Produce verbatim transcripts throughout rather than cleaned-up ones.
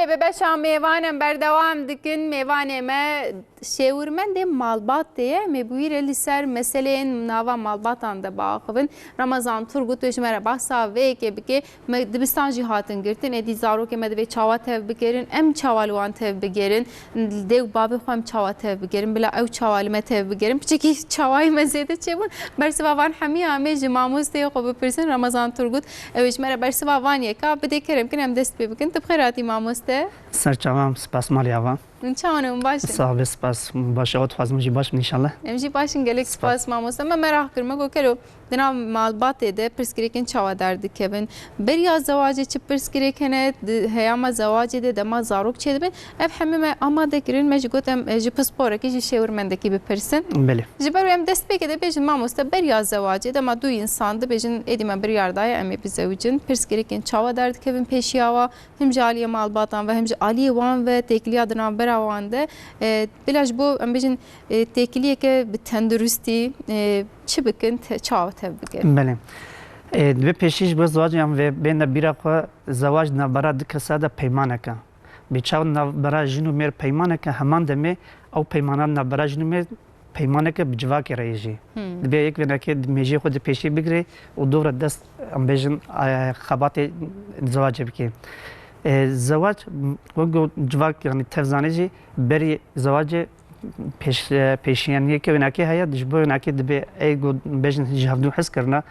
Bi beşa mêvan em berdewam dikin. Mêvanê me şêwirmendê malbatê ye. Em ê bi wî re li ser meseleyên nava malbatan de biaxivin. Ramazan Turgut wê ji me re behsa vê yekê bike. Me dibistan jî hatin girtin. Êdî zarokê me divê çawa tev bigerin? Em çawa li wan tev bigerin? Dê û bavê xwe em çawa tev bigerin? Bila ew çawa li me tev bigerin? Piçekî çawayî me zêde çêbûn. Bersiva van hemî em ê ji mamosteyê xwe bipirsin. Ramazan Turgut, ew ê ji me re bersiva van yeka bide. Kerem kin em dest pê bikin. Tu bi xêr hatî mamoste. Ser çavan, spas malî ava. Hûn çawan in, hûn baş in? Sax be, spas. Baş, ew dixwazim jî baş bin înşallah. Em jî baş in, gelek spas mamoste. Me meraq kir, me got kero di nav malbatê de pirsgirêkên çawa derdikevin? Beriya zewacê çi pirsgirêk hene? Di heyama zewacê de dema zarok çêdibin? Ev hemî me amade kirin, me jî got em, e, ji pisporekî, ji şêwirmendekî bipirsin. Belê. Ji ber wê em destpêkê de bêjin mamoste, beriya zewacê dema du însan dibêjin êdî me biryar daye em ê bizewicin, pirsgirêkên çawa derdikevin pêşiya wa? Him ji aliyê malbatan ve, him ji aliyê wan ve têkiliya di navbera wan de, e, bila ji bo, em bêjin, e, têkiliyeke bi tenduristî, e, çi bikin, te-, çawa tev bikin? Belê. E, divê pêşî ji bo zewacê em vê bêne bîra xwe, zewac di navbera du kesa de peymanek e. Bi çawa navbera jin û mêr peymanek e, heman demê ew peymana navbera jin û mêr peymaneke bi civakê re ye jî. Hmm. Divê yek vênekê di mêjiyê xwe de pêşî bigirê û dûv re dest, em bêjin, e, xebatê zewacê bikê. E, zewac, m-, wek ku civak, yanî tev zanê jî, berî zewacê pêş-, e, pêşiyaniyeke wênekê heye, ji bo wênekê divê ê ku bêjin ji hevdû hez kirine,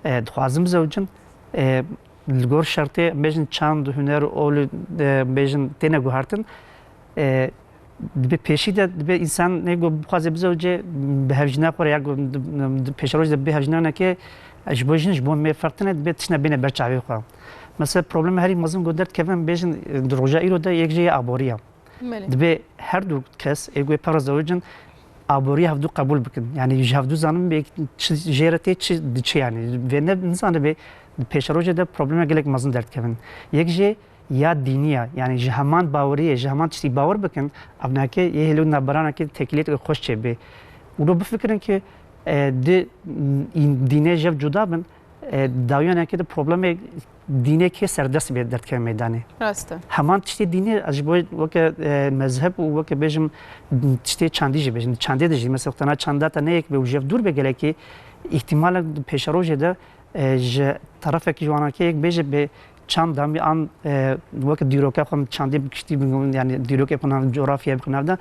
e, dixwazim bizewicin, e, li gor şertê, bêjin çand, huner û li, e, bêjin têne guhertin, e, Dibe pêşî de dibe însan ne ku bixwaze bizewce bi hevjîna xwe re ya ku di, di pêşeroj de bi hevjîna neke ji bo jin, ji bo mêr ferq tine dibe tiştine bêne ber çavê xwe. Mesela problema herî mezin ku derdikeve em bêjin di roja îro de yek jê ye aboriya. Belê. Dibe her du kes ê ku ê pere zewicin aboriya hevdu qebûl bikin. Yani ji hevdu zanin bê çi jê re tê çi diçe yani. Vê ne nizane bê di pêşerojê de problema gelek mezin derdikevin. Yek jê ya dînî ya, yanî ji heman baweriyê, ji heman tiştî bawer bikin, evnake yê hêlû navberanekê têkiliyeteke xweş çêbê. Û do bifikirin ki, e, di, m, dînê jev cuda bin, e, dawiyanekê de problemê dînê kê serdest bê derdikeve meydanê. Rast e. Heman tiştê dînê, ez ji bo weke, e, mezheb û weke bêjim, tiştê çandî jî bêjim. Çandê de jî, mesela, tena çanda te ne yek be û jev dûr be gelekî, îhtimalek di pêşerojê de, e, ji terefekî ji wanakê yek bêje bê çanda min an, e, weke dîroka xwe min çandê bi kiştî bin, yani dîrokê xwe nav, coğrafya bi nav de,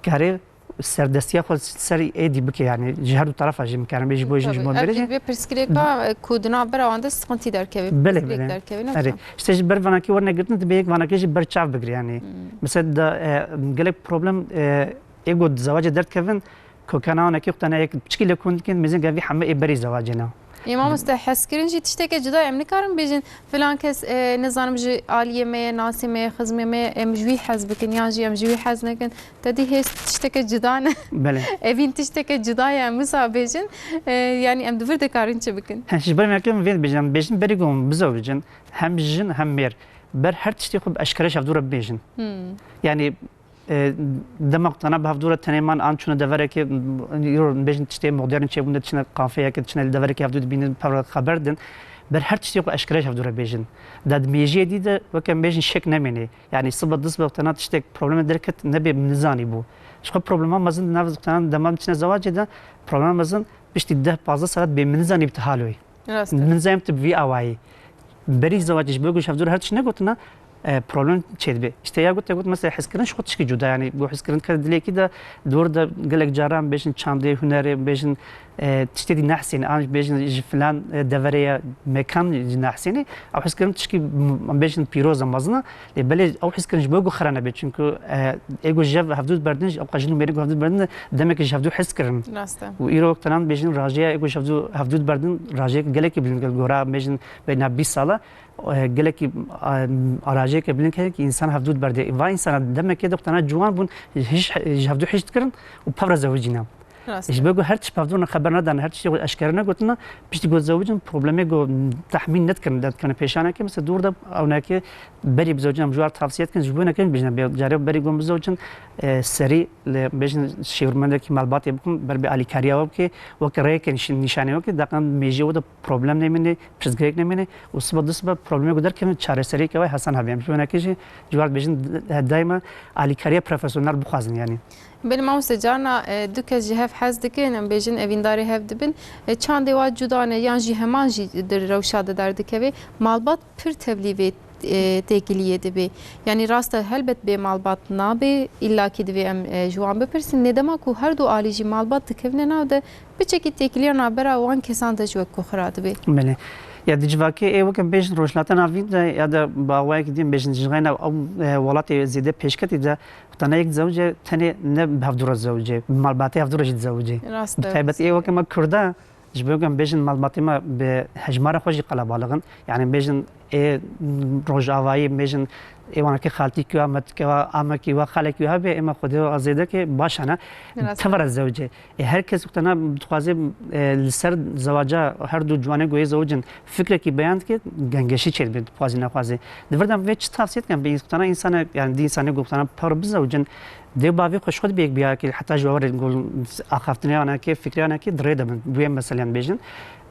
karê serdestiya xwe ser êdî bike, yani ji her du terefa jî min karin bê ji bo jin, ji bo mêrê jî. Tabii. Ev jî vê pirsgirêka, e, ku di nav bera wan de sıkıntı derkeve, belê, pirsgirêk belê. Derkeve, ne? Erê. Çawa? İşte ji ber vanakê werne girtin, dibe yek vanakê jî ber çav bigire, yani. Hmm. Mesela da, e, gelek problem, e, ê ku di zewacê derdikevin, Kokana anekî xwe tane yek piçkî lê kund dikin, mêzin gevî heme ê berî zewacê ne. Ê mamoste, hezkirin jî tişteke cuda ye. Em nikarin bêjin, filan kes, e, nizanim ji aliyê me ye, nasê me ye, xizmê me ye, em ji wî hez bikin, yan jî em ji wî hez nekin. Te dî hêz tişteke cuda ne. Belê. Evîn tişteke cuda ye, em wisa bêjin. E, yanî em di vir de karin çi bikin? He, ji ber me em vê dibêjin, em bêjin berî ku em bizewicin, hem jin hem mêr. Ber her tiştê xwe bi eşkere ji hevdû re bibêjin. Hmm. Yani, E, dema ku tena bi hevdû re tenê man an çûne deverekê, îro bêjin tiştê modern çêbûne, diçine kafeyeke, diçine li deverekê hevdû dibînin, pevre xeber din. Ber her tiştê xwe eşkere ji hevdû re bêjin. Da di mêjiyê dî de weke em bêjin şek nemêne. Yani sibe dist be tena tiştek probleme derket nebe nizanî bû. Ji xwe problema mezin di nav tena dema diçine zewacê de problema mezin piştî deh pazdeh saet bê min nizanî bi ti haloyê. Rast e. Min zayem tu bi vî awayî. Berî zewacê ji bo ku ji hevdû re her tişt negotina, e, problem çêdibe. Îşte ya got, ya got mesela hezkirin ji xwe tişkî cuda, yani ku hezkirin dikeve dilekî de dor de gelek caran bêjin çandê, hunerê, bêjin, e, tiştê dî nehsên, an bêjin ji filan, e, deverê ye, mekan jî nehsênê. Ew hezkirin tişkî m-, bêjin pîroz e, mezin e. Lê belê ew hezkirin ji bo ku xira nebe, çünkü, e, ê ku ji hevdû diberdin, ew qajin û mêrê ku hevdû diberdin, demek ji hevdû hez kirin. Rast e. Û îro wek tenan bêjin rajêya ê ku ji hevdû, hevdû diberdin, rajêyeke gelekî bilind, gora bêjin beyna bîst sala, e, gelekî, e, rajêyeke bilind heye ki însan hevdû diberdê. Va însana demekê de ku tena ciwan bûn, hîş, ji hevdû hîş dikirin û pevre zewicîne. Rast e. Ji ber ku her tişt bi hevdû re xeber nedane, her tiştê xwe eşkere negotina, piştî ku zewicin problemê ku tehmîn nedikirin, nedikirine pêşaneke, mesela dûr de ewneke berî bi zewicin em ji war tavsiye dikin, ji bo neke bêjin, bê carê berî ku em bizewicin, e, serî li bêjin şêwirmendekî malbatê bikin, ber bi alîkariya we bike, weke rêyeke nîş-, nîşanê weke, deqan mêjiyê we de problem nemîne, pirsgirêk nemîne û sibe du sibe problemê ku derkevin çareseriyeke wê hesan hebe. Em ji wênekê jî ji war dibêjin, daîma alîkariya profesyonel bixwazin, yanî. Belê mamoste, carna, e, du kes ji hev hez dikin, em bêjin evîndarê hev dibin. E, çandê wa cuda ne yan jî heman jî di rewşa de derdikeve. Malbat pir tevlî vê, e, têkiliyê dibe. Yanî rast e, helbet bê malbat nabe, îllakî divê em, e, ji wan bipirsin. Lê dema ku her du alî jî malbat dikevine nav de, piçekî têkiliya navbera wan kesan de ji wek ku xira dibe. Belê. Ya di civakê ê weke bêjin Rojhilata Navîn de ya da bi awayekî din bêjin ji xeyna ew, e, welatê zêde pêşketî de, tena yek dizewicê tenê ne bi hevdû re dizewicê, bi malbatê hevdû re jî dizewicê. Rast e. Bi taybet ê weke me Kurda, ji bo em bêjin malbatê me bi hejmara xwe jî qelebalix in. Yanî bêjin ê Rojavayî, bêjin ê wanekê xaltîkî wa, metikê wa, amekî wa, xalekî wa hebe, ê me xwedê wa zêdekê baş hene. Rast e. Tevera zewicê. Ê her kes wextana dixwaze, e, li ser zewaca her du ciwanê goyê zewicin fikrekî beyan dike, gengeşî çêdibe, dixwazî nexwazî. Di vir de em vê çi tavsiye dikin? Bi wextana însanek, yani di însanê ku wextana par bizewicin, dê bavê xwe ji xwe dibe yek biyakê, heta ji we were gol axaftinê anekê, fikrê anekê di rê de bin. Bûye meseleyan bêjin.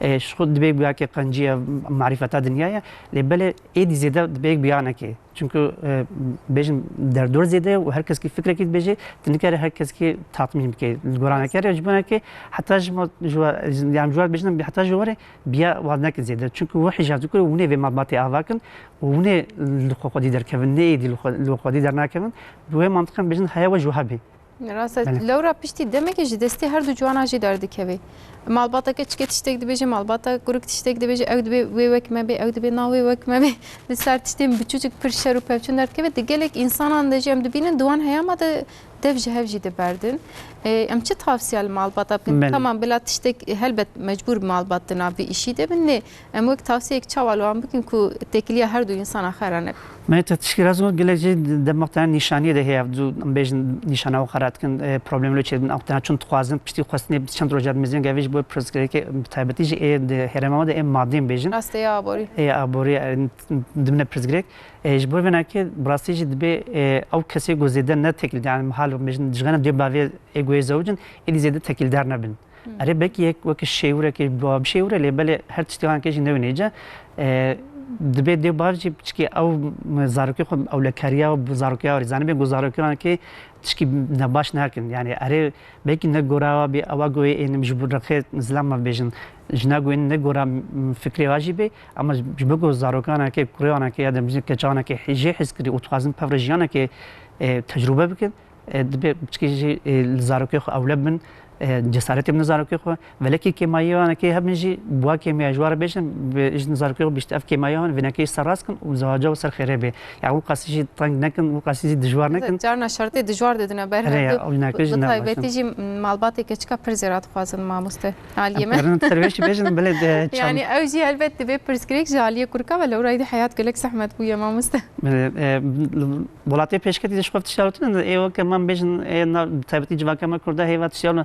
E, ji xwe dibe yek biyakê qencî ye, marîfeta dinya ye. Lê belê êdî zêde dibe yek biyanekê. Çunku, e, bêjin derdor zêde ye û her keskî fikrekî dibêje, tu nikare her keskî tatmîn bike. Li goraneke re ji bo neke heta ji ma, ji wa, yani ji wa bêjin heta ji were biya wan neke zêde. Çunku we hijaz dikir û hûnê vê malbatê ava kin û hûnê li xwe xwedî derkevin, ne êdî li xwe, li xwedî dernakevin. Bi wê mantiqan bêjin heye we ji we hebî. Rast e. Belê. Lewra piştî demekê ji destê her du ciwana jî derdikeve. Malbata keçikê tiştek dibêje, malbata kurik tiştek dibêje, ew dibê wê wek me bê, ew dibê na wê wek me bê. Li ser tiştên biçûçik pir şer û pevçûn derdikeve. Di gelek însanan de jî em dibînin di wan heyama de dev ji hev jî diberdin. E, em çi tavsiya li malbata bikin? Belê. Tamam, bila tiştek helbet mecbûr malbat di nav vî îşî de bin, lê em wek tavsiyek çawa li wan bikin ku têkiliya her du însana xera nebe? Me te tişkî rast got, gelek jî dema te nîşaniyê de heye, ev du, em bêjin nîşana xwe xera dikin, e, problemê lê çêdibin, ew tena çûn dixwazin, piştî xwestinê çend roja dimizin, gavê ji bo pirsgirêkê, bi taybetî jî ê di herêma me de ê madên bêjin. Rast e, ya aborî. Ê aborî, e, dibine pirsgirêk. E, ji bo vê nake, bi rastî jî dibê, e, ew kesê ku zêde ne tekil, yani hal bêjin, ji xeyna dê bavê ê ku ê zewicin, êdî zêde tekildar nebin. Hmm. Erê, belkî yek weke şêwireke, bi şêwire lê belê her tiştê wan ke jî newê nêce. E, dibê dê bav jî piçkî ew zarokê xwe ewlekariya û bi zarokê warî zanibê ku zarokê wan ke tişkî nebaş nakin. Yani erê, belkî ne gora wa bê, ewa goyê ênim ji bo rexê zilam me bêjin. Jina goyê ne gora, m, fikrê wa jî bê, ama ji bo ku zarokan ke, kurê wan ke ya da bêjin keçan ke jê his kirî û dixwazin pevre jiyaneke, e, tecrube bikin. E, dibê piçkî jî, e, li zarokê xwe ewle bin, e, cesaretê bidin zarokê xwe. Velekî kêmayiyê wan eke hebin jî, bi wa kêmiya ji wan re bêjin, bi, ji zarokê xwe bişt ev kêmayiyê wan vênekê jî ser rast kin û zewaca û ser xêrê bê. Ya wî qasî jî teng nekin, wî qasî jî dijwar nekin. Carna şertê dijwar didine ber Erê, hevdu. Ya, wî nake jî bi ne taybetî jî malbatê keçika pir zêra dixwazin mamoste. Aliyê me. Em karin ser vê jî bêjin, belê de çand- Yani ew jî helbet divê pirsgirêk ji aliyê kurka ve lewra êdî heyat gelek zehmet bûye mamoste. Belê, e, Welatê pêşketî de ji xwe tişta gotin, ê weke me bêjin, ê na, bi taybetî civaka me Kurda hêva tişta,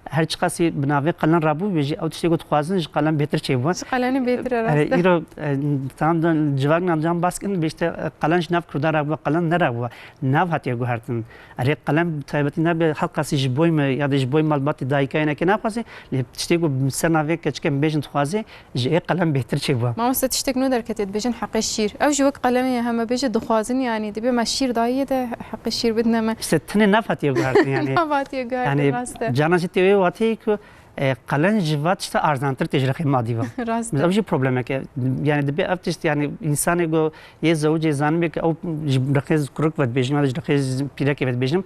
her çiqasî bi navê qelen rabû bê jî, ew tiştê ku dixwazin ji qelen bêtir çêbû. Ji qelenê bêtir e, rast e. Erê, îro, e, tam da civak nan can bas kin, bê işte, e, qelen ji nav Kurda rabû, qelen nerabû, nav hatiye guhertin. Erê, qelen bi taybetî nabe her qasî ji boy me ya da ji boy malbatê dayika yine ke naxwaze, lê tiştê ku ser navê keçike em bêjin dixwaze, ji ê qelem bêhtir çêbû. Mamoste, tiştek nû derketiye, dibêjin heqê şîr. Ew jî wek qelemê ye, heme bêje dixwazin, yanî dibê me şîr dayî ye de heqê şîr bidine me. Îşte tenê nav hatiye guhertin, yanî. Nav hatiye guhertin, yanî, rast e. Carna jî tê wê wateyê ku, e, qelen ji va tişta arzantir tê ji rexê madî ve. Rast e. Ev jî problemek e. Yanî dibê ev tişt, yanî, însanê ku yê zewicê zanibê ku ew ji rexê kurik ve dibêjim, ya da ji rexê pîrekê ve dibêjim,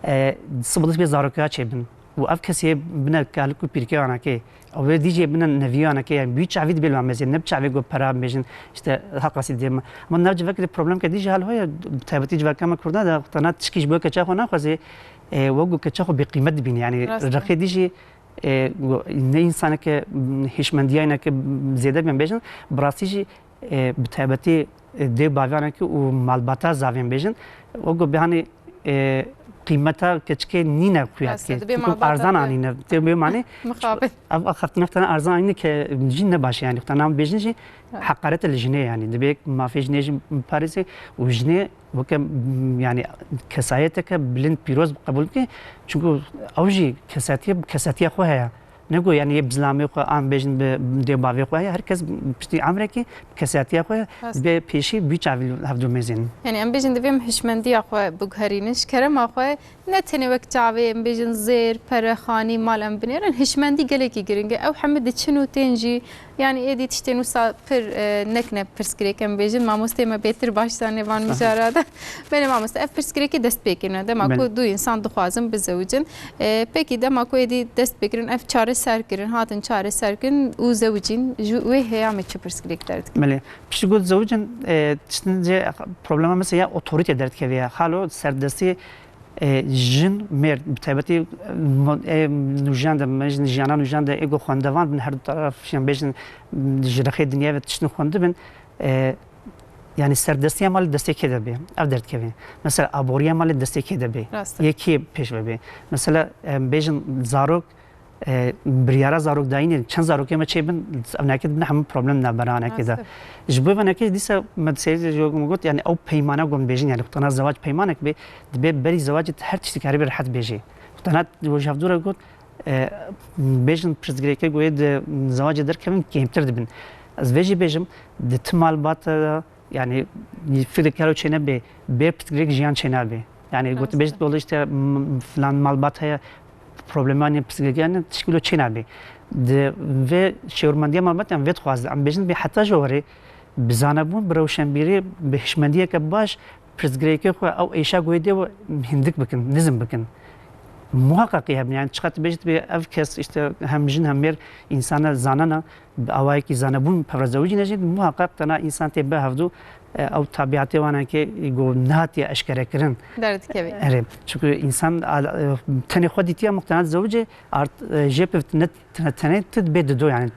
e, sibe dest pê zarokiya çêbin. Û ev kesê bine kalik û pîrkê anakê. Ew ê dî jî bine nevî anakê, yani bi çavî dibê li wan mezin, ne bi çavê ku pera bêjin, işte, haqasî dê me. Ama nav civakê de problemke dî jî hal hoye, bi taybetî civaka me Kurda de, tena tişkî ji bo keça xwe naxwazê, e, wek ku keça xwe bêqîmet dibîne. Yani, rast e, rexê dî jî, e, ne însaneke, m, hişmendiyayîneke zêde bên bêjin, bi rastî jî, e, bi taybetî, e, dê baviyanekî û malbata zavên bêjin. Wek ku bihanî, e, qîmeta keçikê nîne xuya dike. Dibê malbata erzan anîne. Dibê manê. Mixabin. Ev axaftina xwe tane erzan anîne ke jî ne baş e, yanî xwe tane bêjin jî heqarete li jinê, yanî dibê mafê jinê jî parêzê û jinê weke, m, yanî kesayeteke bilind pîroz qebûl bike. Çunku ew jî kesatiye, kesatiya xwe heye. Ne ku yanî yê bi zilamê xwe an bêjin bi dê bavê xwe heye. Her kes piştî emrekî kesatiya xwe dibê pêşî bî çavî hevdû mêzên. Yanî em bêjin divê em hişmendiya xwe biguherînin, ji kerema xwe ne tenê wek çavê em bêjin zêr, pere, xanî, mal em binêrin. Hişmendî gelekî giring e. Ew hemû diçin û tên jî, yanî êdî tiştên wisa pir, e, nekine pirsgirêk em bêjin. Mamostê me bêtir baş zanê van mijara de. Belê mamoste, ev pirsgirêkê dest pê kirine. Dema ku du însan dixwazin bizewicin. E, pekî dema ku êdî dest pê kirin, ev çareser kirin, hatin çareser kirin û zewicîn, ji wê heyamê çi pirsgirêk derdikeve? Belê. Piştî ku zewicin, e, tiştin jê problema mesela ya otorite derdikeve ya. Xalo serdestî, e, jin, mêr, bi taybetî, e, mo-, e, nûjiyan de, me jin jiyana nûjiyan de, ê ku xwendevan bin her du taraf, yan bêjin, ji rexê dinyayê ve tiştin xwendibin, e, yanî serdestiya malê destê kê de bê, ev derdikeve. Mesela aboriya malê destê kê de bê. Rast e. Yê kê pêş ve bê. Mesela, e, bêjin zarok, e, biryara zarok dayînê, çend zarokê me çêbin, ev neke dibine hemû problem navbera anekê de. Rast e. Ji bo venekê dîsa me di serî de jî min got, yanî ew peymana ku em bêjin, yanî xwe tana zewac peymanek bê, dibê berî zewacê her tiştî karî bê rehet bêjê. Xwe tana ji hevdû re got, e, bêjin pirsgirêkê ku yê di zewacê derkevin kêmtir dibin. Ez vê jî bêjim, di ti malbata de, yanî, fikrê kero çênebê, bê pirsgirêk jiyan çênabê. Yanî, got, bêjit, işte, m-, filan malbat heye, problemanê pirsgirêkê hene, tişkî wilo çênabê. Di vê şêwirmendiya malbat, yanî, vê dixwazin. Em bêjin, bê heta ji warê, bi zanebûn, bi rewşenbîrî, bi hişmendiyeke baş, pirsgirêkê xwe ew êşa ku yê dê we hindik bikin, nizm bikin. Muhaqqeqî hebin, yani çiqas tu bêjî tu bê ev kes işte hem jin hem mêr însan e, zanan e, bi awayekî zanebûn pevre zewicîne jî muhaqqeq tena însan tê bi hevdû, e, ew tabiatê wan e ke ku nehatiye eşkerekirin. Derdikeve. Erê, çünkü însan a, e, tenê xwe dîtiye muqtenat zewicê art, e, jê pêv ne Tine, tenê tu dibê dido, yani,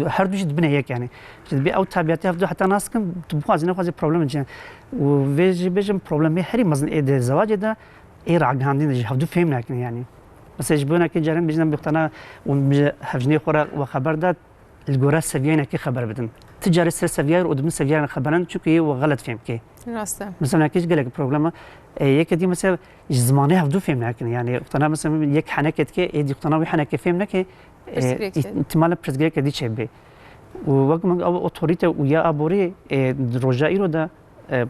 her du jî dibine yek, yani. Tu dibê ew tabiatê hevdu heta nas kim, tu bixwazî nexwazî problem diçe. Û vê jî bêjim problemê herî mezin ê di zewacê de ê ragihandîn de jî hevdu fêm nakin, yani. Mesela ji bo nekê caran bêjin em bixtana û bi hevjinê xwe re we xeber da li gora seviyeyê nekê xeber bidin. Ti carê ser seviyayê û di bin seviyayê xeberin çünkü yê we xelet fêm kê. Rast e. Mesela nekê jî gelek problema. E, yeke dî mesela ji zimanê hevdu fêm nakin, yani. Xtana mesela yek heneke dike, ê dî xtana wî heneke fêm neke, Pirsgirêk e, çêbe. Îhtimale pirsgirêke dî çêbe. Û wek min ew otorîte û ya aborî, e, di roja îro de, e,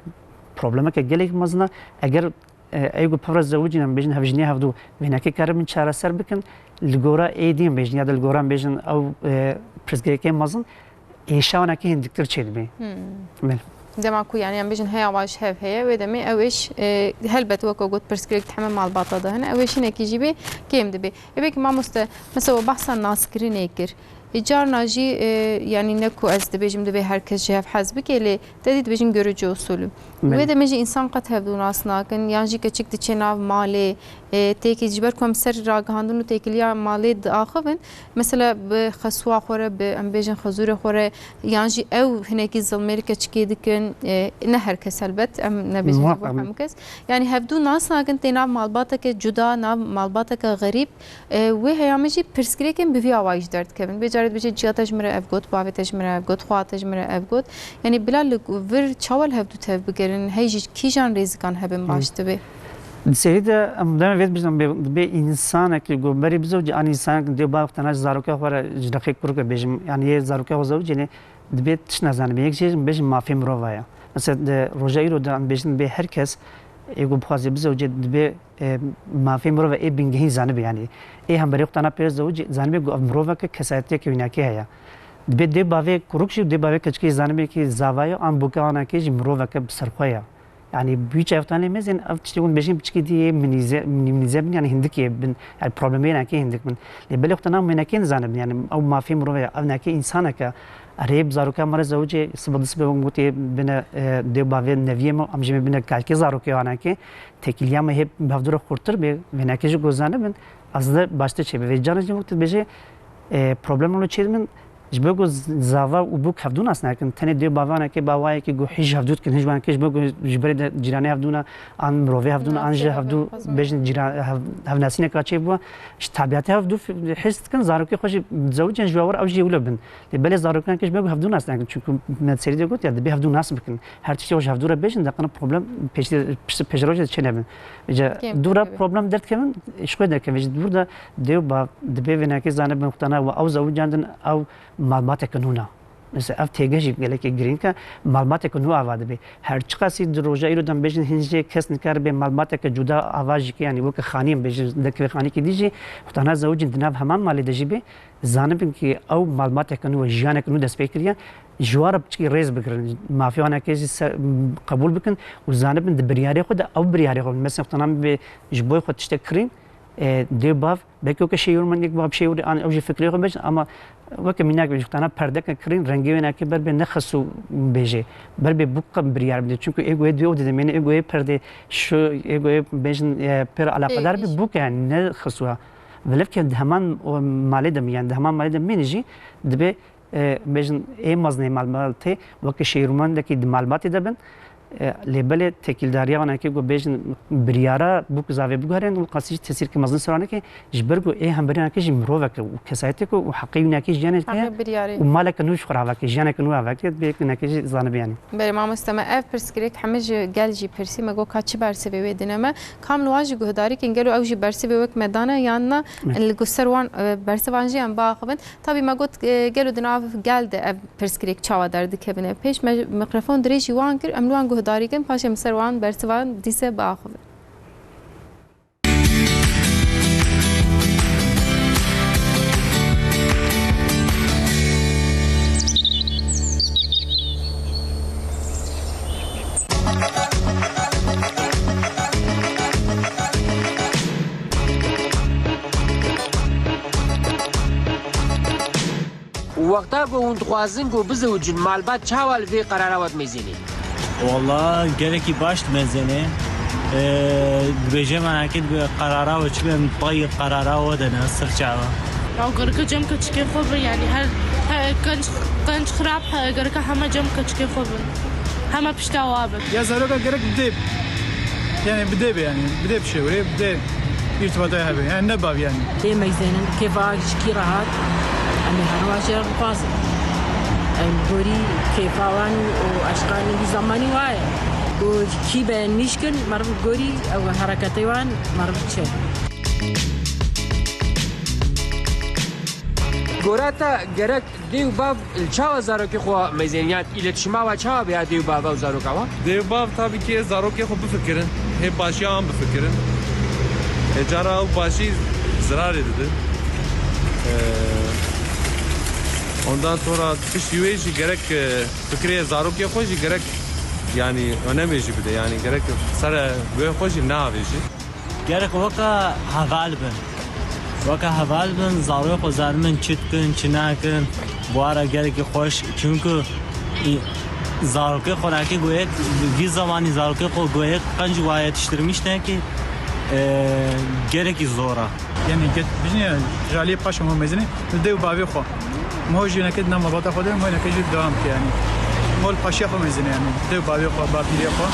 problemeke gelek mezin e. Eger, e, ey ku pevre zewicî ne, bêjin hevjinî hevdu vênekê karibin çareser bikin, li gora ê dîn bêjin ya da li gora bêjin ew, e, pirsgirêkê mezin, êşa wanekî hindiktir çêdibê. Hmm. Belê. Dema ku, yani, em bêjin heya wan ji hev heye, wê demê ew êş, e, helbet weke got pirsgirêk di heme malbata de hene, ew êş hinekî jî bê kêm dibê. Ê belkî mamoste, mesela we behsa naskirinê kir. Ê carna jî, e, yani ne ku ez dibêjim divê her kes ji hev hez bike, lê te dî dibêjin görücü usulü. Belê. Wê demê jî însan qet hevdû nas nakin, yan jî keçik diçe nav malê, e, têkî ji ber ku em ser ragihandin û têkiliya malê diaxivin, mesela bi xesûa xwe re, bi, em bêjin xezûrê xwe re, yan jî ew hinekî zilmê li keçikê dikin, e, ne her kes helbet, em nebêjin ji bo hemû kes. Yani hevdû nas nakin tê nav malbateke cuda, nav malbateke xerîb, e, wê heyamê jî pirsgirêkên bi vî awayî jî derdikevin. Bê carê dibêje ciya te ji min re ev got, bavê te ji min re ev got, xwa te ji min re ev got. Yani bila li vir çawa li hevdû tev bigerin, hey jî kîjan rêzikan hebin baş dibe? Di serî de em deme vê dibêjin, bê, bê însanekî ku berî bizewcî an însanek dê bav tena ji zaroka xwe re ji rexê kurke bêjim, yani yê zaroka xwe zewcî ne, dibê tişt nezanibê. Yek jê bêjim mafê mirova ye. Mesela di roja îro de em bêjin bê her kes ê ku bixwaze bizewcê dibê, e, mafê mirova ê bingehîn zanibe, yani ê hemberê xwe tena pê zewcî zanibe ku ev miroveke kesayetiyeke wînakê heye. Dibê dê bavê kuruk jî û dê bavê keçikê zanibe ki zava ye an boke anakê jî miroveke bi ser xwe ye. Yani, büyük evtanê mezin, ev tiştê hûn bêjin piçikî dî yê minîze-, minî-, minîze bin, yani hindik yê bin, yani problemê nekê hindik bin. Lê belê xwe nav wênekê nizanibin, yani ew mafê mirov e, ew nekê însaneke, erê bi zaroka me re zewicê, sibe di sibe hûn gotê bine, e, dê bavê neviyê me, em jê me bine kalkê zarokê anekê, têkiliya me hê bi hevdû re xurtir bê, wênekê jî ku zanibin, ez de baştir çêbe. Vê carê jî wekî dibêje, e, problem wilo çêdibin, Ji bo ku z-, zava û bûk hevdû nas nekin, tenê dê bavanekê bawayekî ku hîj hevdû dikin, hîj wanekê ji bo ku ji berê de cîranê hevdû ne, an mirovê hevdû ne, an jî hevdû bêjin cîran-, hev-, hevnesîneka çêbû, ji tebiatê hevdû f-, hîs dikin, zarokê xwe jî zewicên ji we were ew jî wilo bin. Lê belê zarokan ke ji bo ku hevdû nas nekin, çunku me serî de got ya, dibê hevdû nas bikin. Her tiştê xwe ji hevdû re bêjin, deqana problem pêşî, pêş-, pêşerojê çê nebin. Îca dû re problem derdikevin, ji xwe derkeve. Ji dûr de dê û bav dibê vênekê zanibin, xwedana we ew zewicandin, ew malbateke nû ne. Mesela ev têgeh jî gelekî girîng e, malbateke nû ava dibe. Her çiqasî di roja îro de em bêjin hin jê kes nikaribe malbateke cuda ava jî ke, yanî weke xanî em bêjin, derkeve xanîkî dî jî, xwedana zewicin di nav heman malê de jî be, zanibin ke ew malbateke nû e, jiyaneke nû dest pê kiriye, ji wan re piçikî rêz bigirin. Mafê wan eke jî se-, qebûl bikin û zanibin di biryarê xwe de ew biryarê xwe bin. Mesela xwedana bê ji boy xwe tiştek kirîn, e, dê bav, belkî weke şêwirmendek bav şêwirî an ew jî fikrê xwe bêjin, ama weke mînak bêjin, xwedana perdeke kirîn, rengê wê nake ber bê ne xesû bêjê. Ber bê bûk qe biryar bide. Çunku ê goyê dê û didemêne, ê goyê perdê şu, ê goyê bêjin, e, pêra eleqedar bê bûk e, yani ne xesû e. Velev ke di heman o malê de, yani di heman malê de mîne jî dibe, e, bêjin ê mezinê malbatê weke şêwirmendekî di malbatê de bin, e, lê belê têkildariya wan eke ku bêjin biryara bûk zavê biguherên û qasî jî tesîrke mezin ser wan eke, ji ber ku ê hemberî wan eke jî mirovek e û kesayeteke û heqê wî neke jiyanê heye û maleke nû ji xwe re havake, jiyaneke nû havake, dibê ku neke jî zanibe yanî. Belê mamoste me, ev pirsgirêk heme ji gel jî pirsî, me got ka çi bersivê wê dine me, kam li wan jî guhdarî kin, gelo ew jî bersivê wek me dane yan na, li ku ser wan, e, bersivan jî em biaxivin. Tabî me got, e, gelo di nav gel de ev pirsgirêk çawa derdikevine pêş? Me mikrofon dirêjî wan kir, em li wan guhdarî kin, paşê em ser wan bersivan dîse biaxivin. Wexta ku hûn dixwazin ku bizewicin, malbat çawa li vê qerara we dimeyzêne? Walla gelekî baş dimezêne. Ee, dibêje me nekê dibe qerara we çi be, em payî qerara we de ne, sirça we. Ew gereke cem keçikê xwe bin, yanî her, he, qenc, qenc xirab, he, gereke heme cem keçikê xwe bin. Heme pişta wa bin. Ya zaroka gerek bi dê, yani bi dê be yani, bi dê bi şêwirê, bi dê îrtibatê hebe, yani ne bav yani. Tê meyzênin, kêfa ji kî re hat, em ê her wa jê re bixwazin. Em gorî kêfa wan û eşqanî wî zamanî wa ye. Û kî beğenmiş kin, meriv gorî ew hereketê wan, meriv çe. Gora te gerek Dê û bav li çawa zarokê xwe meyzêniyan, îletişima we çawa bêya dê û bava û zaroka we? Dê û bav tabii ki zarokê xwe bifikirin, hê başiya wan bifikirin. Hê cara ew başî zirarê didin. Ee, ondan sonra piştî wê jî gerek, e, fikirê zarokê xwe jî gerek, yani önemê jî bide, yani gerek sere wê xwe jî neavêjî. Gerek weke heval bin. Weke heval bin, zarokê xwe zanibin çi dikin, çi nakin. Bi wan re gerekî xweş. Çunku î-, zarokê xwe nake goyek, vî zamanî zarokê xwe goyek qenc wa yetiştirmiş neke, e, gerekî zor e. Yani get-, bijîne, jaliyê paşa me mezine, li dê û bavê xwe. Mo jî neke di nav malbata xwe de, mo neke jî dewam ke yani. Mo li paşiya xwe mezine yani. Dê û bavê xwe, bapîrê xwe.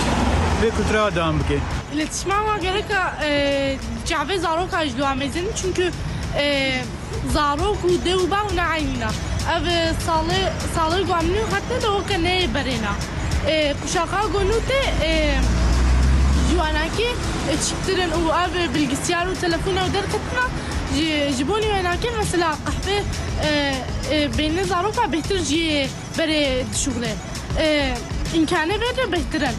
Vê kultura dewam bike. Îletişima wa gereka, e, çavê zaroka ji dua mezin, çunku, e, zarok û dê û bav ne eynî ne. Ev, e, salê, salê ku em nû hatine de weke neyê berê ne. E, kuşaxa ku nû tê, e, ji wanakî, e, çiktirin û ev, e, bilgisyar û telefon ew derketina, ji, ji bo nî wenakê mesela qehvê, e, e, bêhne zaroka bêhtir jî berê dişuxulê. Ee, îmkanê vê de bêhtir in.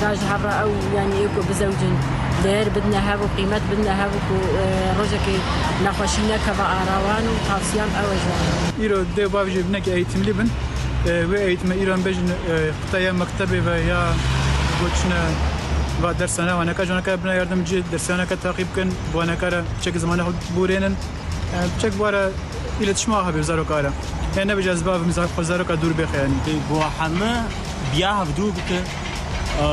Ra ji hev re ew, yanî ê ku bizewicin, değer bidine hev û qîmet bidine hev û ku, e, rojekê nexweşî nekeve ara wan û tavsiyan ew e ji wan. Îro dê û bav jî binekî eğitimlî bin. E, wê eğitime îro em bêjin, e, qitaya mektebê ve ya goçine va dersane, waneka ji waneka bine yardimcî, dersane ke taqîb kin, bi waneka re çek zimanê xwe bûrênin. E, çek bi wa re îletişima hebe bi zaroka re. Yani nebêje ez bavim zar-, xwe zaroka dûr bêxe yani. Bi wa heme biya hevdû bikin, e,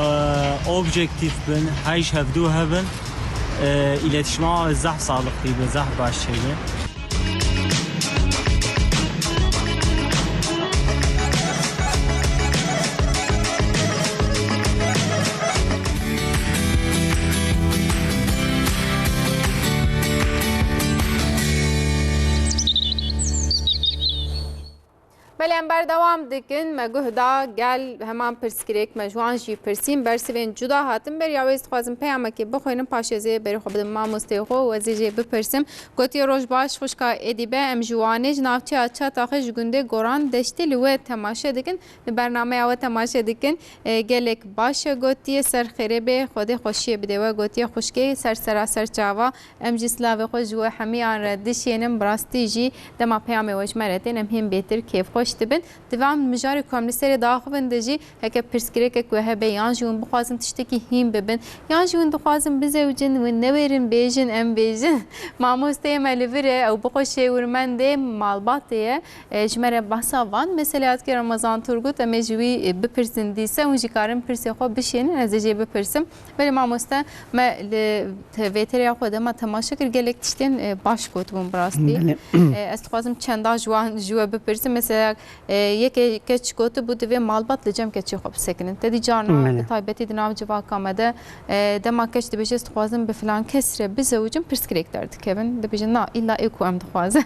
objektîf bin, heyş hevdû hebin. E, iletişima zehf sağlıklıydı, zehf baş şeydi. Belê, em berdewam dikin. Me guh da gel heman pirsgirêk me ji wan jî pirsîn. Bersivên cuda hatin ber ya wê ez dixwazim peyamekê bixwînim, paşê ez ê berê xwe bidim mamosteyê xwe û ez ê jê bipirsim. Gotiye, roj baş xwişka Edîbe, em ji Wanê, ji navçeya Çataxê, ji gundê Goran Deştî li we temaşe dikin. Li bernameya we temaşe dikin. E, gelek baş e gotiye, ser xêrê bê, Xwedê xweşiyê bide we gotiye xwişkê, ser sera ser çava. Em jî silavê xwe ji we hemiyan re dişênin, bi rastî jî dema peyamê we ji me re tên, em hêm bêtir kêfxweş dibin. Divê em mijarê ku em li serê diaxivin de jî heke pirsgirêkek we hebe, yan jî hûn bixwazin tiştekî hîn bibin, yan jî hûn dixwazin bizewicin, hûn newêrin bêjin, em bêjin. Mamosteyê me li vir e, ew bi xwe şêwirmendê malbatê ye. E, ji me re behsa van meseleyê dike Remezan Turgut, em ê ji wî, e, bipirsin dîse, hûn jî karin pirsê xwe bişênin, ez ê jê bipirsim. Belê mamoste, me li te-, vêtereya xwe dema temaşe kir, gelek tiştên, e, baş gotibûn bi rastî. Belê. E, ez dixwazim çenda ji wan ji we bipirsim. Mesela, e, yekê keç gotibû, divê malbat li cem keçê xwe bisekinin. Te dî carna, belê, bi taybetî di nav civaka me de, e, dema keç dibêje, ez dixwazim bi filan kes re bizewicim, pirsgirêk derdikevin. Dibêjin, na, îlla ê ku em dixwazin.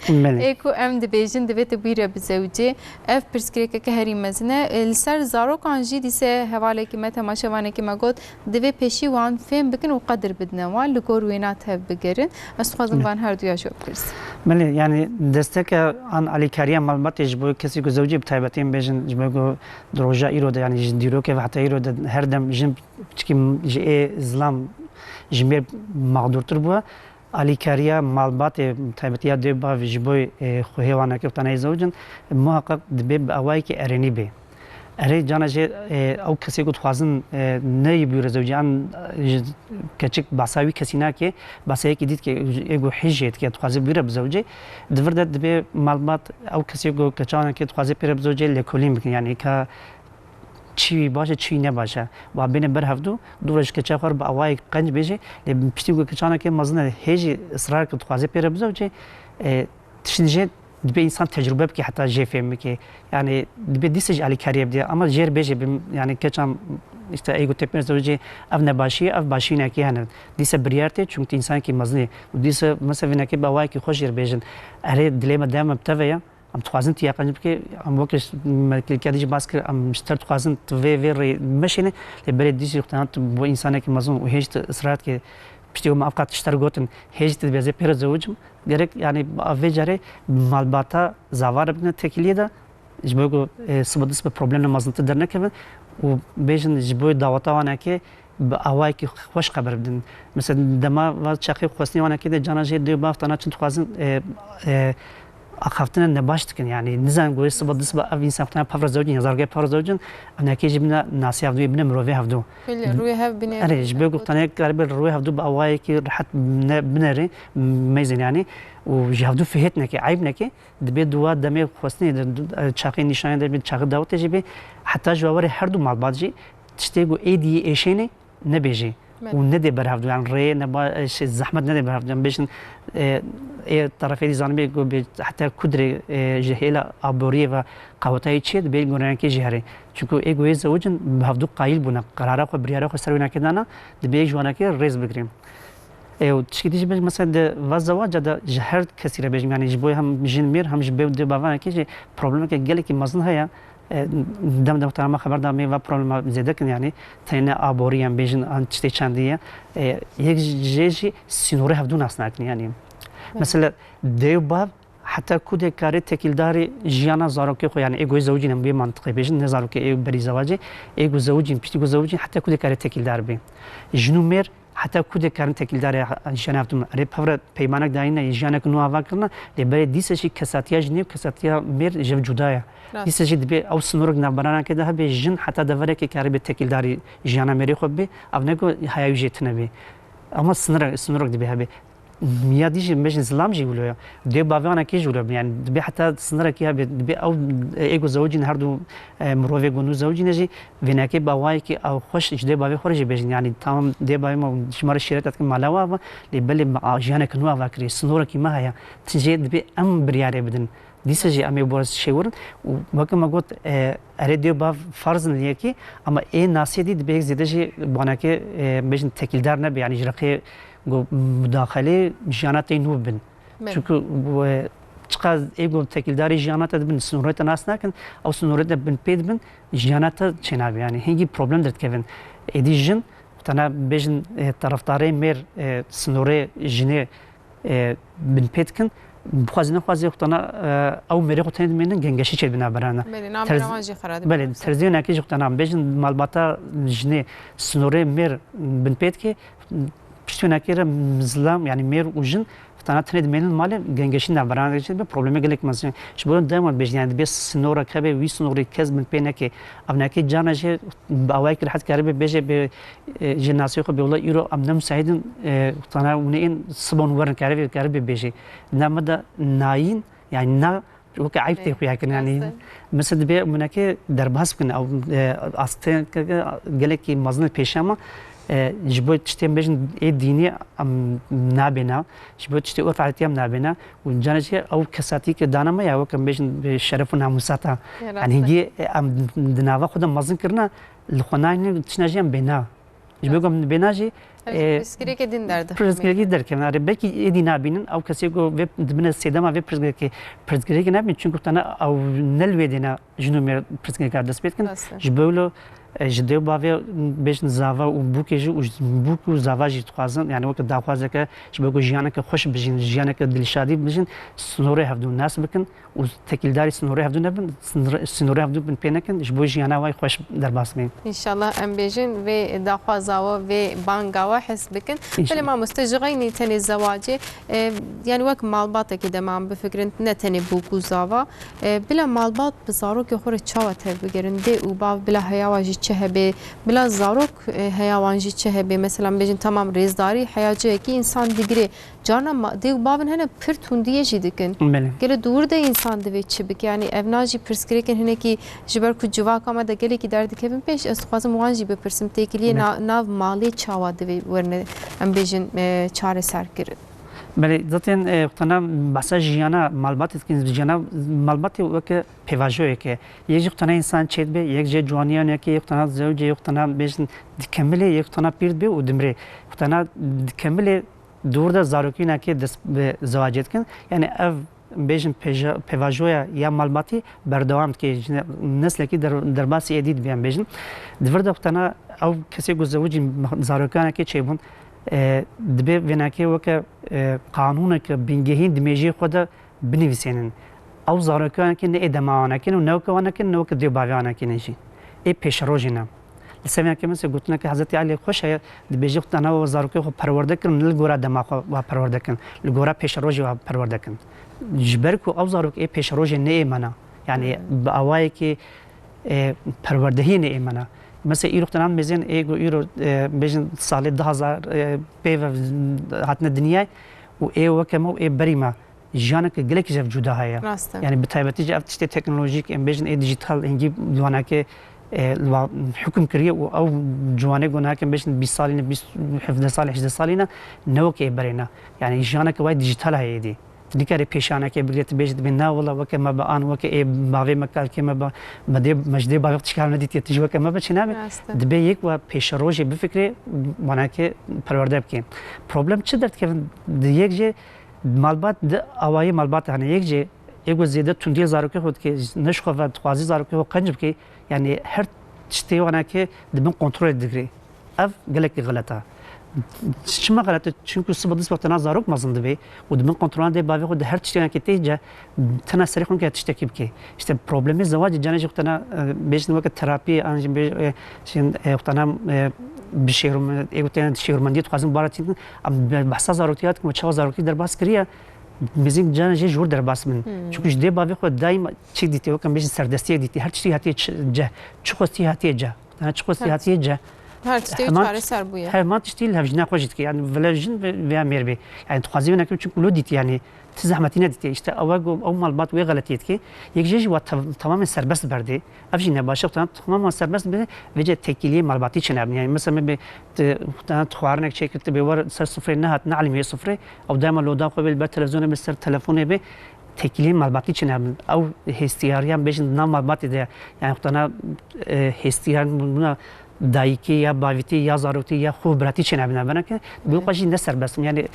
Belê. Ê ku em dibêjin, divê tu bûyî re bizewicî. Ev pirsgirêkeke herî mezin e. E, li ser zarokan jî dîse hevalekî me, temaşevanekî me got, divê pêşî wan fêm bikin û qedir bidine wan, li gor wêna tevbigerin. Ez dixwazim, belê, van her duya ji we bipirsim. Belê, yanî desteke an alîkariya malbatê ji bo kesî ku zewicî bi taybetî em bêjin, ji bo ku di roja îro de, yanî ji dîrokê ve heta îro de her dem jin çikî ji ê zilam ji mêr mexdûrtir bû. Alîkariya malbatê, taybetiya dê û bav ji bo, e, xwehê wan eke taneyê zewicin, muheqeq dibê bi awayekî erênî bê. Erê cana jê, e, ew kesê ku dixwazin, e, neyî bûre zewicî, an, e, ji keçik basa wî kesî nake, basa yekî dît ke ê ku hîjê dike dixwaze bûre bi zewicê, di vir de dibê malbat ew kesê ku keçaneke dixwaze pê re bi zewicê lêkolîn bikin, yanî ka çi baş e, çi ne baş e. Wa bêne ber hevdû, dû re ji keça xwe re bi awayek qenc bêje, lê piştî ku keçaneke mezin e, hê jî israr kir dixwaze pê re bizewicê, e, tiştên jê dibê însan tecrube bike heta jê fêm bike. Yani dibê dîse jî alîkariyê bidê. Ama jê re bêje, bi, yani keçan işte ey ku tê pê re zewicê, ev nebaşî ye, ev başînekî hene. Dîse biryar tê, çunku tu însanekî mezin î. Û dîse mesela vînekê bi awayekî xweş jê re bêjin. Erê dilê me dema bi te ve ye. Em dixwazin tu yaqîn bike, em weke ş-, me kilîtya dî jî bas kir, em ji te dixwazin tu vê, vê rê meşêne, lê belê dî jî xwe tu bo însanekî mezin û hêj tu israr dike, piştî ku me ev qat ji te re gotin, hêj tu dibêje pê re zewicim, gerek, yani, vê carê malbata zavar bidine tekiliyê de, ji bo ku, e, sibe dist bi problemê mezintir dernekevin û bêjin ji bo daweta wanekê, bi awayekî xweş xeber bidin. Mesela dema va çaxê xwestinê wanekê de cana jê dê û bav tana çi dixwazin, e, e, axaftina nebaş dikin. Yani nizan goyê siba du siba ev însan xwe tana pevra zewcin ya zargê pevra zewcin, evnekê jî bine nasiya hevdû, bine mirovê hevdû. Belê, rûyê hev bine. Erê, ji bo ku tanê karibe rûyê hevdû bi awayekî rehet ne, binerê, meyzên yani, û ji hevdû fihêt neke, eyb neke, dibê duwa demê xwestinê de, du-, çaxê nîşanê de bê, çaxê dawetê jî bê, heta ji were her du malbat jî tiştê ku êdî êşênê, nebêjî. Belê. Û nedê berhevdû, yani rêyê neba-, e, şey, zehmet nedê berhevdû. Yani bêjin, e, ê terefê dî zanibê ku bê heta ku dirê, e, ji hêla aboriyê ve qawetayê çi ye, dibê goranekê jî herê. Çunku ê ku ê zewicin bi hevdû qayîl bûne, qerara xwe, biryara xwe ser wênekê dana, dibê ji wanekê rêz bigirî. E, û tişkî dî jî bêjim, mesela di va zewaca de ji her kesî re bêjim, yani ji bo hem jin mêr hem ji bo dê bavanekê jî problemeke gelekî mezin heye. E, dem dem tana me xeber da me va problema zêde kin, yani tenê aborî em bêjin an tiştê çendî ye. E, yek jê jî sînorê hevdû nas nakin yani. Evet. Mesela dê û bav heta ku dê karê tekîldarî jiyana zarokê xwe, yani ê ku zewicîn em wê mantiqê bêjin, ne zarokê ê berî zewacê, ê ku zewicîn, piştî ku zewicîn heta ku dê karê tekîldar bê. Jin û mêr heta ku dê karin tekîldarê jiyana hevdû me. Erê pevre peymanek dayîne, jiyanek nû ava kirine, lê berê dîse jî kesatiya jinê û kesatiya mêr ji hev cuda ye. Rast. Dîse jî dibê ew sînorek navberanekê de hebe, jin heta deverekê karibê tekîldarî jiyana mêrê xwe bibê, ev ne ku heya wî jê tune bê. Ama sînorek, sînorek dibê hebe. Ya dî jî, me jî zilam jî wilo ya. Dê bavê anekê jî wilo bin. Yani dibê heta sinirekî hebe, dibê ew, e, ê ku zewicîn her du, e, mirovê ku nû zewicîne jî vênekê bi awayekî ew xweş ji dê bavê xwe re jî bêjin. Yani tamam dê bavê me ji me re şîret dikin mala we ava, lê belê me a-, jiyaneke nû ava kiriye. Sinorekî me heye. Ti jê dibê em biryarê bidin. Dîsa jî em ê bo şêwirin û weke me got, e, erê dê bav farz in yekî, ama ê nasê dî dibê zêde jî baneke, e, bêjin tekîldar nebe, yani ji reqê ku mudaxelê jiyana te nû bin. Belê. Çunku, e, çiqas ê ku tekîldarê jiyana te dibin, sînorê te nas nakin, ew sînorê te bin pê dibin, jiyana te çênabe, yani hingî problem derdikevin. Êdî jin, tena bêjin, e, tarafdarê mêr, e, sînorê jinê e, binpê dikin. Bixwazî nexwazî xwe tana, e, ew mêrê xwe tenê dimênin, gengeşî çêdibî navberana. Belê, navbera wan jî xera dibî. Belê, terzî wênekê jî xwe tana bêjin malbata jinê sînorê mêr binpê dike, piştî wênekê re zilam, yani mêr û jin xwe tana tenê dimênin malê, gengeşî navberana çêdibe, problemê gelek mezin. Ji bo dema bêjin, yani dibê sînorek hebe, wî sînorê kes binpê neke. Ev neke carna jî bi awayekî rehet karibe bêje bê, e, jê nasê xwe bê wela îro em ne müsait in, e, tana hûn ên siba hûn werin karibe, karibe bêjê. Na me de nayîn, yani na weke eyb tê xuya kirin, yani. Rast e. Mesela dibê hûneke derbas bikin, ew, e, astê gelekî mezin pêşe me, e, ji bo tiştê em bêjin ê dînî em nabêna, ji bo tiştê urf adetî em nabêna. Û cana jî ew kesatî ke dana me ya, weke em bêjin, e, şeref û namûsata. Ya, rast e. Yani hingî, e, em di nava xwe de mezin kirina, li xwe nayînin, tişna jî em bêna. Ji bo ku em bêna jî, e, pirsgirêkê din derdixin. Pirsgirêkî derkevin. Erê, belkî êdî nabînin, ew kesê ku vê, dibine sêdema vê pirsgirêkê, pirsgirêkê nabînin, çunku tana ew ne li wê dêna jin û mêr pirsgirêka dest pê dikin. Rast e. Ji bo wilo, e, ji dê û bavê bêjin zava û bûkê jî û ji bûk û zava jî dixwazin, yani weke daxwazeke, ji bo ku jiyaneke xweş bijîn, jiyaneke dilşadî bijîn, sînorê hevdû nas bikin. Û tekîldarî sînorê hevdû nebin, sînor-, sînorê hevdû bin pê nekin, ji bo jiyana wayî xweş derbas bên. Înşallah em bêjin vê daxwaza we, vê banga we hes bikin. Înşallah. Belê mamoste, ji xeynî tenê zewacê, e, yani wek malbatekî dema em bifikirin, ne tenê bûk û zava, e, bila malbat bi zarokê xwe re çawa tevbigerin, dê û bav bila heya wan jî çi hebe, bila zarok, e, heya wan jî çi hebe, mesela em bêjin tamam rêzdarî heya cihekî însan digirê, Carna ma-, dê û bavên hene pir tundiyê jî dikin. Belê. Gelo di wir de însan divê çi bike? Yanî ev na jî pirsgirêkên hinekî ji ber ku civaka me de gelekî derdikevin pêş, ez dixwazim wan jî bipirsim. Têkiliyê Belê. na-, nav malê çawa divê werine, em bêjin, e, çareserkirin? Belê, zaten, e, xwe tena behsa jiyana malbatê dikin, jiyana malbatê weke pêvajoyek e. Yek jî xwe tena însan çêdibe, yek jê ciwaniya weke, yek xwe tena zewcê, yek xwe tena bêjin dikemilê, yek xwe tena pîr dibe û dimrê. Xwe tena dikemilê Di wir de zarokînekê dest bi zewacê dikin. Yanî ev, bêjin, pêja-, pêvajoya ya malbatî berdewam dike. Ji ne-, neslekî der-, derbasî êdî dibe, em bêjin. Di vir de xwe tena ew kesê ku zewicîn, zarokanekê çêbûn, e, dibê vênekê weke, e, qanûneke bingehîn di mêjiyê xwe de binivîsênin. Ew zarokanekê ne ê dema wan ekin û ne weke wan ekin, ne weke dê bavê wan ekin jî. Ê pêşerojê ne. Li ser vê yekê mesela gotineke Hezretî Elî xweş heye, dibêje, Xwedana we zarokê xwe perwerde kirin, ne li gora dema xwe wa perwerde kirin, li gora pêşerojê wa perwerde kirin. Ji ber ku ew zarok ê pêşerojê ne ê me ne. Yani bi awayekî, e, perwerdehiyê ne ê me ne. Mesela îro xwedana mêzên ê ku îro, e, bêjin salê du hazar, e, pê ve hatine dinyayê û ê weke me û ê berî me. Jiyaneke gelekî ji ev cuda heye. Rast e. Yani bi taybetî jî ev tiştê teknolojîk, em bêjin ê dijital, hingî li wanakê, e, li wa hukm kiriye û ew ciwanê ku nake em bêjin bîst salî ne, bîst, hevdeh salî, hejdeh salî ne, ne weke ê berê ne. Yani jiyaneke wayî dijital heye êdî. Tu nikarî pêşaneke bigirê, tu bêjî dibê na wela weke me be an, weke ê bavê me, kalkê me be, me dê, me ji dê bavê xwe tişkî hev nedîtiye, tu jî weke me be çênabe. Rast e. Dibê yek wa pêşerojê bifikirê, wanakê perwerde bike. Problem çi derdikevin? Di yek jê Malbat di awayê malbat hene. Yek jê ê ku zêde tundiyê zarokê xwe dike, ne ji xwe ve dixwazî zarokê xwe qenc bike, yanî her tiştê wanakê di bin kontrolê digirê. Ev gelekî xelet e. Çima xelet e? Çunku siba dîsa tena zarok mezin dibe û di bin kontrolan dê bavê xwe de her tiştê wanakê tê ce, tena serê xwe neke tiştekî bike. Îşte problemê zewacê canê jî xwe tena, e, bêjin weke terapî, an jî bê-, e, jin, e, xwe tena, e, bi şêwirme-, ê ku tena şêwirmendiyê dixwazin bara çî dikin, em be-, behsa zaroktiya dikin, çawa zarokî derbas kiriye, mêzin cana jê ji wir derbas bin. Hmm. Çunku ji dê bavê xwe daîma çi dîtê, weke em bêjin serdestiyek dîtê. Her tiştî hatiye çi-, ceh. Çi xwestî hatiye ceh. Tena çi xwestî Her hatiye ceh. Her tiştê çareser bûye. Heman tiştî li hevjîna xwe jî dike. Yani vile jin ve veya mêr bê. Yani tu xwazî wê nekir çi kulo dîtî yani ti zehmetî nedîtiye. İşte ew ku ew malbat wê xeletiyê dike. Yek jê jî wa tev- temamen serbest berdê. Ev jî ne baş e. Temamen serbest be, vêce tekîliyê malbatî çênebin. Yani mesela me bê te- te- tu xwarinek çêkir, tu bê wer ser sufrê nehat, neelîmiyê sufrê. Ew dema loda xwe bê li ber televizyonê bê, ser telefonê bê. Tekîliyên malbatî çênebin. Ew hêstiyariyan bêjin di nav malbatê de, yani xwe tena, e, hêstiyar bûna dayikê ya bavîtî ya zarokî ya xwe biratî çênebin. Belke bi xwe jî ne serbest in. Yani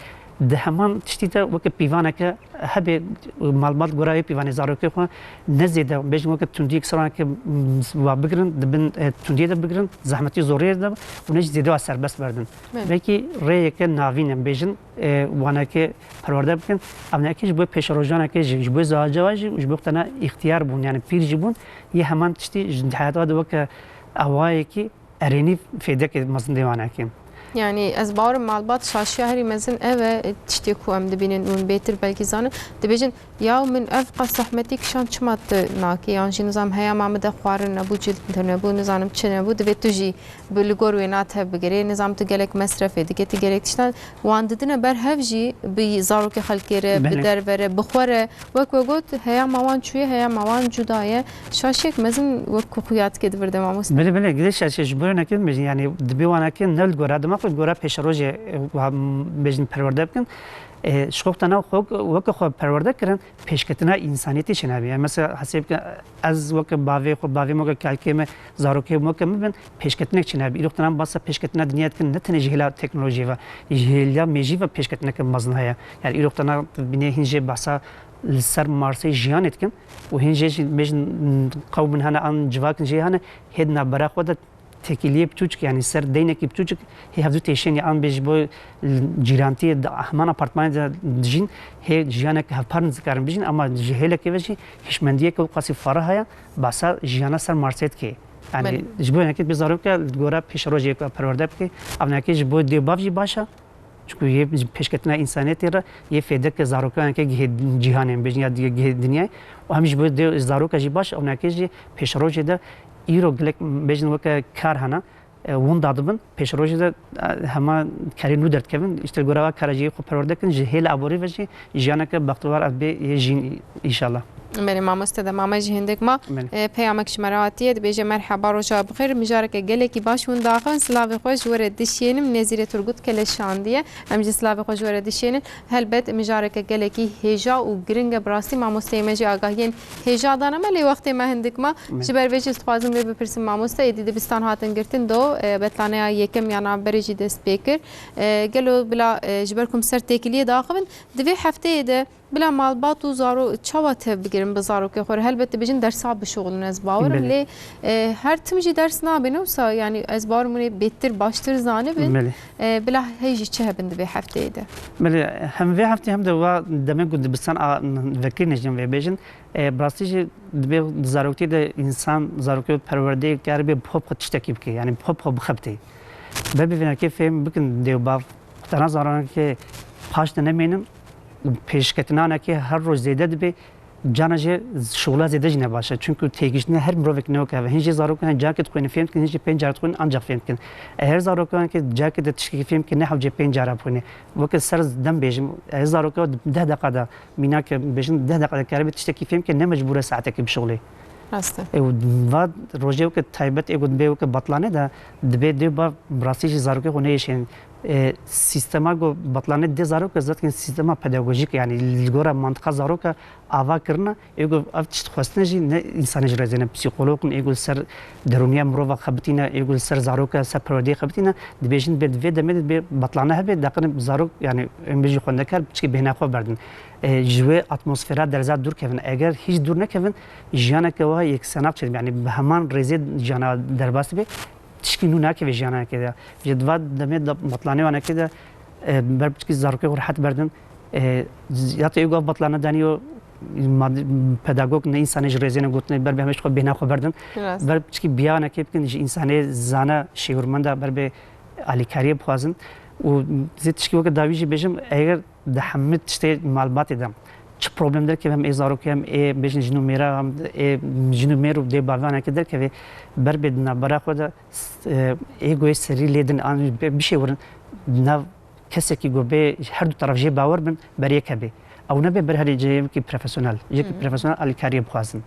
di heman tiştî de weke pîvaneke hebe malbat gora wê pîvanê zarokê xwe ne zêde bêjin weke tundiyek seraneke, mm, wa bigirin, di bin, e, tundiyê de bigirin, zehmetî zoriyê de û ne jî zêde wa serbest berdin. Belkî rêyeke navîn em bêjin, e, waneke perwerde bikin. Ev neke ji bo pêşerojaneke jî, ji bo zewaca jî û ji bo tena îxtiyar bûn, yani pîr jî bûn, yê heman tiştî ji heyata de weke awayekî erênî fêdeke mezin dê waneke. Yani ez bawerim malbat şaşiya herî mezin ev e, tiştê ku em dibînin û bêtir belkî zanin. Dibêjin, ya min ev qas zehmetî kişand çima tu nakî? Yan jî nizam heyama min de xwarin nebû, cil nebû, nizanim çi nebû, divê tu jî bi li gor wê na tev bigirê, nizam tu gelek mesrefê dike, tu gelek tiştan wan didine ber hev jî bi zarokê xelkê re, bi Belê. derve re, bi xwe re. Wek we got, heyama wan çûye, heyama wan cuda ye. Şaşiyek mezin wek ku xuya dike di vir de mamoste. Belê, belê, gidê şaşiye ji bo wê nekin bêjin, yani dibê wan nekin ne li gora, dema xwe li gora pêşerojê, e, wa, m, bêjin perwerde bikin. E, ji xwe tena xwe weke xwe perwerde kirin, pêşketina însaniyetê çênabî. Yani mesela hesê bike, ez weke bavê xwe, bavê min weke kalkê me, zarokê min weke min bin, pêşketinek çênabî. Îro xwe tena basa pêşketina dinya dikin, ne tenê ji hêla teknolojiyê ve, ji hêla mêjî ve pêşketineke mezin heye. Yani îro xwe tena bînê hîn jê basa li ser Marsê jiyanê dikin û hîn jê jî bêjin qewmin hene an civakin jê hene, hê di navbera xwe de tekîliyê piçûçik, yani ser deynekî piçûçik, hê hevdu têşên ya an bê ji bo cîrantiyê di heman apartmanê de dijîn, hê jiyanek hevpar nizikarin bijîn, ama ji hêlekê ve jî hişmendiyeke wexasî ferah heye, basa jiyana ser Marsê dike. Yani Belê. ji bo hinekê bi zaroke li gora pêşerojê ku perwerde bike, ev hinekê ji bo dê û bav jî baş e. Çunku yê pêşketina însaniyetê re yê fêdeke zarokaneke gihê cîhanê bêjin ya gihê dinyayê. Û hem ji bo dê zaroka jî baş, ewnekê jî pêşerojê de îro gelek bêjin weke kar hene, e, winda dibin. Pêşerojê de, e, hema karê nû derdikevin. Îşte gora wa kara jî xwe perwerde kin, ji hêla aborî ve jî jiyaneke bextewar ev bê yê jîn înşallah. Belê mamoste, dema me jî hindik ma. Belê. E, peyamek ji me re hatiye, dibêje, merheba, roja bi xêr, mijareke gelekî baş hûn daxivin, silavê xwe ji we re dişiyênim, Nezîre Turgut keleşandiye. Em jî silavê xwe ji we re dişiyênin. Helbet mijareke gelekî hêja û giring e, bi rastî mamosteyê me jî agahiyên hêja dane me, lê wextê me hindik ma. Belê. Ji ber vê jî ez dixwazim vê bipirsim mamoste, êdî dibistan hatin girtin do, e, betlaneya yekem ya navberê jî dest pê kir. E, gelo bila, e, ji ber ku em ser têkiliyê daxivin, di vê hefteyê de bila malbat û zaro-, çawa tev bigirin bi zarokê xwe re? Helbet dibêjin dersa bişuxulin, ez bawer im, Belê. lê, e, her tim jî ders nabe, ne wisa, yani ez bawer im hûn ê bêtir, baştir zanibin. Belê. E, bila hey jî çi hebin di vê hefteyê de? Belê, hem vê heftê hem de wa demê ku dibistan a, vekirî nejîn vê bêjin. E, bi rastî jî dibê di zaroktî de însan, zarokê perwerdeyê karibe bi xwe bi xwe tiştekî bike, yani bi xwe bi xwe bixebitê. Ber bi vê hinekê fêm bikin dê û bav, tena zaroke paş de nemênin, pêşketinanekê her roj zêde dibe, cana jê şixula zêde jî ne baş e. Çunku têgihiştina her mirovek ne wek hev e. Hin jê zarokan carkê dixwînin fêm dikin, hin jî pênc cara dixwînin ancak fêm dikin. Eger zarokan ke carkê de tiştekî fêm dikin, ne hewce pênc cara bixwîne. Weke ser dem bêjim, eger zaroka deh deqa de, mînake bêjin deh deqa de karibe tiştekî fêm ke, ne mecbûr e saetekê bişixulê. Rast e. E, û va rojê weke taybet, ê ku dibê weke batlane de, dibê dê ba bi rastî jî zarokê xwe neyêşên. E, sîstema ku batlane dê zaroke, zaten sîstema pedagojîk, yani li gora mantiqa zaroka ava kirine, ê ku ev tişt xwestine jî ne însanê ji rêzê ne psîkolog in, ê ku li ser derûniya mirova xebitîne, ê ku li ser zaroka, ser perwerdeyê xebitîne, dibêjin dibê di vê demê de dibê batlane hebe, deqin zarok, yani em bêjî xwendekar, piçkî bêhna xwe berdin. E, ji wê atmosfera derza dûr kevin. Eger hîç dûr nekevin, jiyaneke wiha yeksenak çêdibe. Yani bi heman rêzê jiyana derbas dibe. Tişkî nû nakeve jiyaneke de. Ji di va demê de batlanê wanekê de, e, ber piçkî zarokê xwe rehet berdin. E, ya te êgo batlane daniyo, mad-, pedagog ne însanê ji rêzê ne gotine, ber bi hemê ji xwe bêhna xwe berdin. Rast. Ber piçkî biyanekê bikin, ji însanê zana şêwirmenda ber bi alîkariyê bixwazin. Û zê tişkî weke dawî jî bêjim, eger di hemû tiştê malbatê de Çi problem derkeve, em ê zarokê, em ê bêjin jin û mêra, em ê jin û mêr û dê bavanekê derkeve, ber bê di navbera xwe de, s-, e, ê goyê serî lê din, an bi-, bişêwirin, di nav kesekî ku bê her du taraf jê bawer bin, ber yek hebê. Ew nebe ber herî cihê yekî profesyonel, yekî Hı hı. profesyonel alîkariyê bixwazin.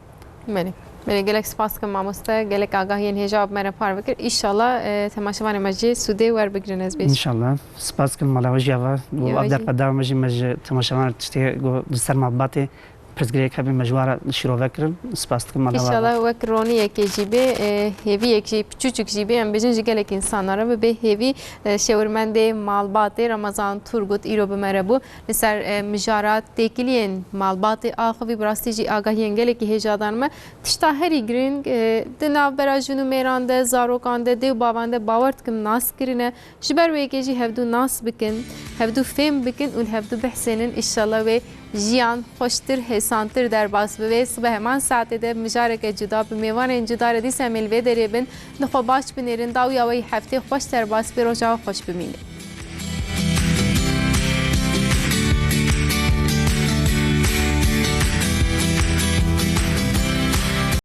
Belê. Belê, gelek spas dikim mamoste, gelek agahiyên hêja bi me re parve kir. Înşallah, e, temaşevanê me jî sûdê werbigirin, ez bêjim. Înşallah. Spas dikim mala we jî ava. Û Ya ev jî. Derpeda me jî, me ji temaşevan tiştê ku li ser malbatê pirsgirêk hebin, me ji wan re şîrove kirin. Spas dikim mala we ava. Înşallah wek roniyekê jî bê, e, hêviyek jî, piçûçik jî bê, em bêjin ji gelek însanan re bibe hêvî, e, şêwirmendê malbatê Ramazan Turgut îro bi me re bû. Li ser, e, mijara têkiliyên malbatê axivî, bi rastî jî agahiyên gelekî hêja dan me. Tişta herî girîng, e, di navbera jin û mêran de, zarokan de, dê û bavan de bawer dikim nas kirine. Ji ber wê yekê jî hevdû nas bikin, hevdû fêm bikin û li hevdû bihsênin. Înşallah wê jiyan xweştir, hêsantir derbas bibe. Sibe heman saetê de mijareke cuda bi mêvanên cuda re dîsa em ê li vê derê bin. Li xwe baş binêrin, dawiya we yî heftê xweş derbas be, roja we xweş bimîne.